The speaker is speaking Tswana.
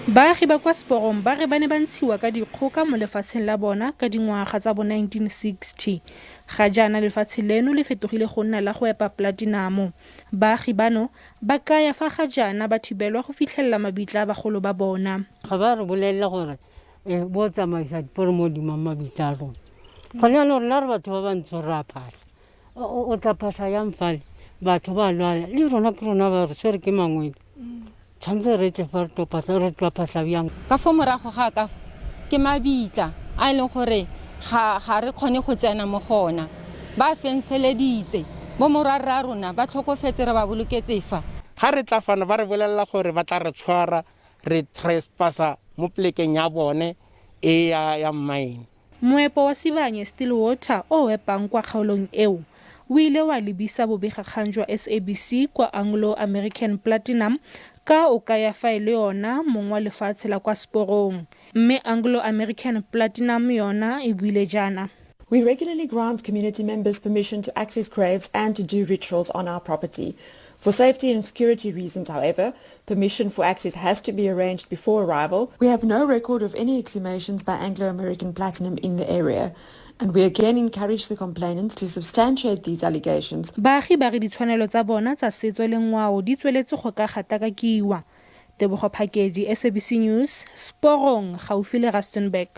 Baagi ba kwa Sporong ba re ba ne ba ntshiwa ka dikgoka mo lefatsheng la bona ka dingwaga tsa bo 1960. Ga jaana lefatshe leno le fetogile go nna la go epa polatinamo. Baagi bano ba kaya fa ga jaana ba thibelwa go fitlhelela mabitla a bagolo ba bona. Ga ba re bolelela gore bo tsamaisa diporo mo godimo ga mabitla a rona. Gone jaanong rona re batho ba bantsho re a phatlha. O tla phatlha yang fale? Batho ba lwala le rona ke rona ba re tshwere ke mangwele. Tshwanetse re tle fa re tlo phatlha, re tlo phatlha bjang? Ka fo morago ga ka ke mabitla a e leng gore ga re kgone go tsena mo go ona. Ba fenseleditse. Bo morwarra rona ba tlhokofetse re ba boloketse fa. Ga re tla fano ba re bolelela gore ba tla re tshwara re trespassa mo polekeng ya bone e ya mine. Moepo wa Sibanye Stillwater o o epang kwa kgaolong eo o ile wa lebisa bobegakgang jwa SABC kwa Anglo American Platinum ka o kaya fa e le yona mong wa lefatshe la kwa Sporong. Mme Anglo American Platinum yona e buile jaana. We regularly grant community members permission to access graves and to do rituals on our property. For safety and security reasons, however, permission for access has to be arranged before arrival. We have no record of any exhumations by Anglo-American Platinum in the area, and we again encourage the complainants to substantiate these allegations. Baagi ba re ditshwanelo tsa bona tsa setso le ngwao di tsweletse go ka gatakakiwa. Tebogo Phakedi, SABC News, Sporong, gaufi le Rustenburg.